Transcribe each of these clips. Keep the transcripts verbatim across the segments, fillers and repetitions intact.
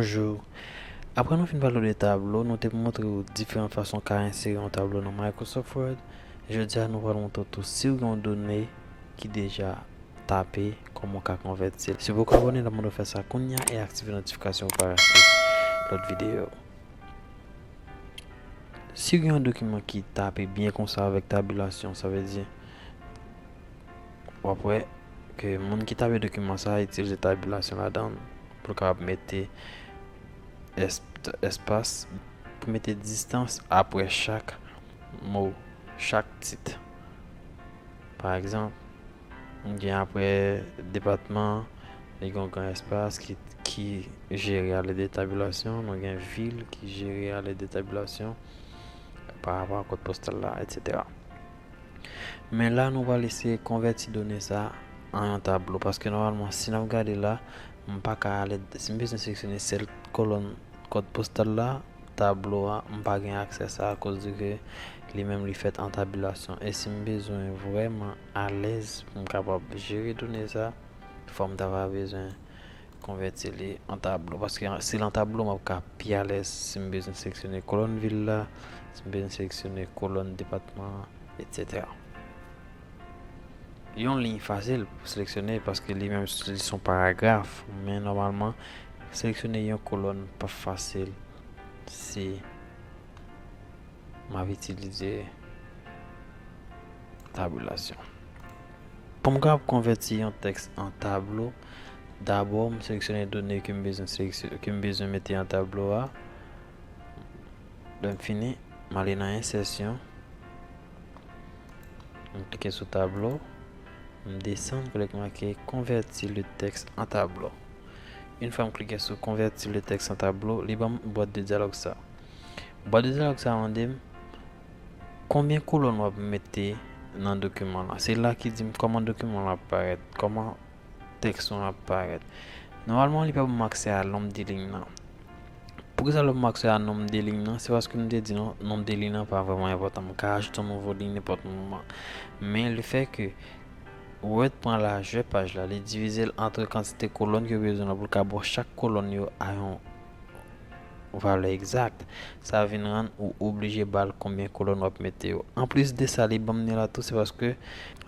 Bonjou. Apre nou fin pale w de tablo, nou te montre w diferan fason w ka ensere yon tablo nan Microsoft Word. Jodi a, nou pral montre w tou si w gen yon done ki deja tape, kòman w ka konvèti l. Si w poko abòne, n ap mande w fè sa kounye a e aktive notifikasyon pou w pa rate lòt videyo. Si w gen yon dokiman ki tape byen konsa avèk tabilasyon, sa vle di, w ap wè ke moun ki tape dokiman sa a itilize tabilasyon ladan l pou l kapab mete esp-, espas, pou mete distans apre chak mo, chak tit. Pa egzanp, gen apre depatman, li gen yon gran espas ki, ki jere alèd de tabilasyon. Nou gen vil ki jere alèd de tabilasyon pa rapò a kòd postal la, etsetera. Men la, nou pral eseye konvèti done sa an yon tablo, paske nòmalman, si n ap gade la, m pa ka alèd, si m bezwen seleksyone sèl kolòn kòd postal la, tablo a, m pa gen aksè sa akoz de ke li menm li fèt an tabilasyon. E si m bezwen vrèman alèz pou m kapab jere done sa, fò m ta va bezwen konvèti li an tablo. Paske an, si l an tablo, m ap ka pi alèz si m bezwen seleksyone kolòn vil la, si m bezwen seleksyone kolòn depatman an, etsetera. Yon liy fasil pou seleksyone paske li menm li se yon paragraf, men nòmalman, seleksyone yon kolòn p ap fasil si m ap itilize tabilasyon. Pou m kapab konvèti yon tèks an tablo, dabò m seleksyone done ke m bezwen seleksyon-, ke m bezwen mete an tablo a. Lè m fini, m ale nan ensèsyon. M klike sou tablo. M desann kote k make convertir le texte en tableau. Yon fwa m klike sou convertir le texte en tableau, li ban m bwat de dyalòg sa. Bwat de dyalòg sa mande m konbyen kolòn w ap mete nan dokiman la. Se la ki di m kòman dokiman la ap parèt, kòman tèks ou an ap parèt. Nòmalman, li pa ban m aksè a nonb de liy nan. Poukisa l ban m aksè a nonb de liy nan? Se paske m te di non, nonb de liy nan pa vrèman enpòtan. M ka ajoute yon nouvo liy nenpòt moman. Men le fè ke Word pran lajè paj la, li divize l antre kantite kolòn ke w bezwen nan pou l ka ba w chak kolòn yo a yon valè egzak, sa vin rann ou oblije ba l konbyen kolòn w ap mete yo. Anplis de sa, li ban m li la tou, se paske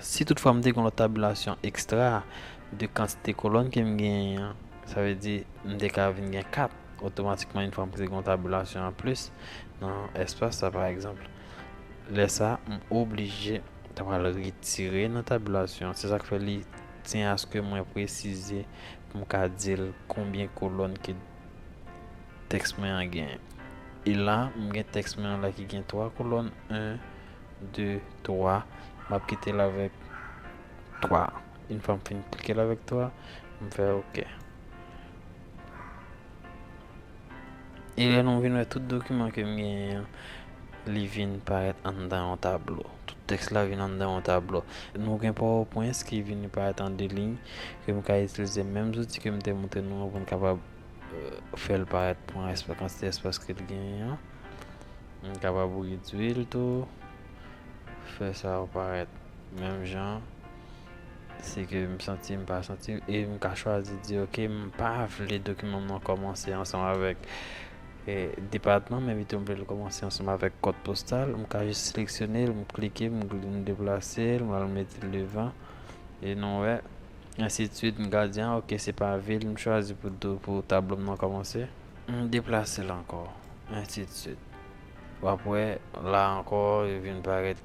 si toutfwa m te gen yon lòt tabilasyon ekstra de kantite kolòn ke m genyen an, sa vle di m te ka vin gen kat otomatikman yon fwa m te gen yon tabilasyon anplis nan espas sa, pa egzanp. Lè sa, m oblije ta pral retire nan tabilasyon. Se sa k fè li tyen aske mwen presize pou m ka di l konbyen kolòn ke tèks mwen an genyen. E la, m gen tèks mwen an la ki gen twa kolòn, en, de, twa. M ap kite l avèk twa. Yon fwa m fin klike l avèk twa, m fè oke. E lè nou vin wè tout dokiman ke m genyen an, li vin parèt anndan yon tablo. Tout tèks la vin anndan yon tablo. Nou gen PowerPoint ki vin parèt an de liy, ke m ka itilize menm zouti ke m te montre nou an pou n kapab, euh, fè l parèt pou yon espas, kantite espas ke l genyen an. M kapab redui l tou, fè sa yo parèt menm jan. Se ke m santi, m pa santi, e m ka chwazi di, oke, m pa vle dokiman m nan kòmanse ansanm avèk, e, depatman, men pito m vle l kòmanse ansanm avèk kòd postal. M ka jis seleksyone l, m klike, m, m deplase l, m al mete l devan. E nou wè, ensidswit, m ka di, a, oke, se pa vil m chwazi pou do, pou tablo m nan kòmanse. M deplase l ankò, ensidswit. W ap wè, la ankò, li vin parèt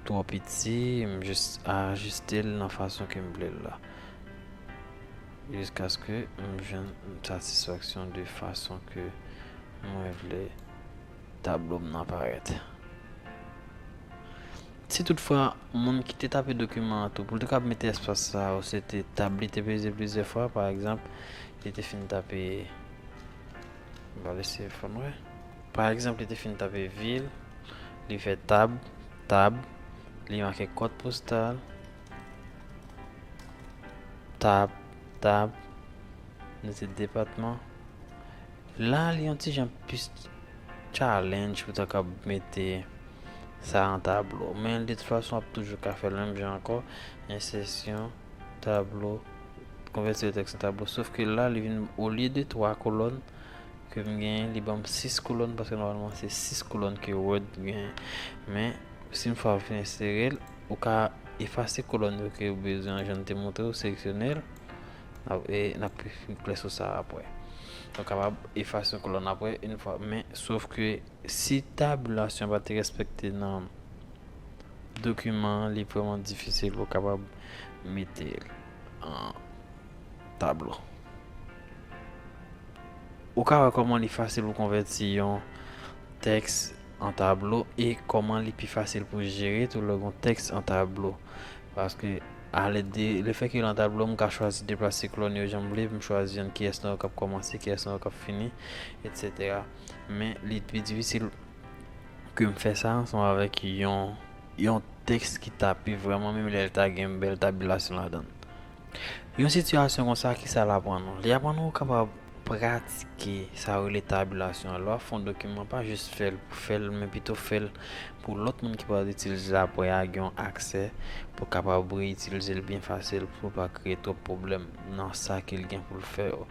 twò piti, m jis ajiste l nan fason ke m vle l la. Jiskaske m jwenn satisfaksyon de fason ke mwen vle tablo m nan parèt. Si toutfwa, moun ki te tape dokiman an tou, pou l te kab mete espas sa yo, se te tab li te peze plizyè fwa, pa egzanp, li te fin tape, m pral eseye fè n wè. Pa egzanp, li te fin tape vil, li fè tab, tab, li make kòd postal, tab, tab, nou se depatman. La, li yon ti jan plis challenge pou ta kab mete sa an tablo. Men de tout fason, w ap toujou ka fè l menm jan ankò. Ensèsyon, tablo, Konvèti tèks an tablo. Sof ke la, li vin, olye de twa kolòn ke m genyen, li ban m sis kolòn, paske nòmalman se sis kolòn ke Word genyen. Men, si yon fwa w fin ensere l, ou ka efase kolòn yo ke ou bezwen an, jan m te montre w, seleksyone l. N ap, e, n ap pi, pi klè sou sa apre. Ou kapab efase yon kolòn apre, yon fwa, men, sof ke si tabilasyon pa te respekte nan dokiman an, li vrèman difisil pou w kapab mete l an tablo. Ou ka wè kòman li fasil pou konvèti yon tèks an tablo e kòman li pi fasil pou jere tou lè gen yon tèks an tablo. Paske, alèd de, lefètke l an tablo, m ka chwazi deplase kolòn yo jan m vle, m chwazi ant kiyès nan yo k ap kòmanse, kiyès nan yo k ap fini, etsetera. Men, li pi difisil ke m fè sa ansanm avèk yon, yon tèks ki tape vrèman, menm lè l ta gen bèl tabilasyon ladan l. Yon sitiyasyon konsa, kisa l aprann nou? Li aprann nou ou kapab pratike sa yo rele tabilasyon an. Lè w ap fè yon dokiman, pa jis fè l pou fè l, men pito fè l pou lòt moun ki pral itilize l apre a gen yon aksè pou kapab reyitilize l byen fasil, pou l pa kreye twòp pwoblèm nan sa ke l gen pou l fè yo.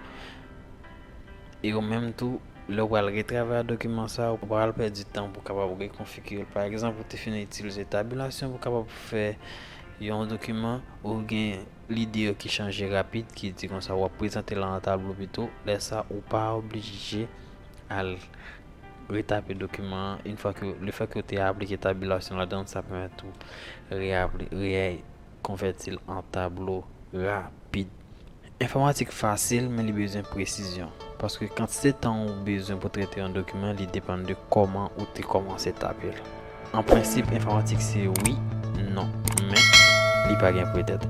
E ou menm tou, lè w pral retravè dokiman sa a, ou pral pèdi tan pou w kapab rekonfigire l. Pa egzanp, ou te fin itilize tabilasyon pou w kapab fè yon dokiman, ou gen lide yo ki chanje rapid, ki di konsa w ap prezante l an tablo pito. Lè sa, ou pa oblije al retape dokiman an. Yon fwa ke, lefètke w te aplike tabilasyon ladan l, sa pèmèt ou rekonvèti l an tablo rapid. Enfòmatik fasil, men li bezwen presizyon. Paske kantite tan ou bezwen pou trete yon dokiman, li depann de kòman ou te kòmanse tape l. An prensip, enfòmatik se wi, non, men li pa gen petèt.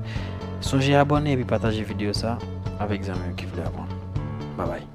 Sonje abòne epi pataje videyo sa avèk zanmi w ki vle aprann. Babay.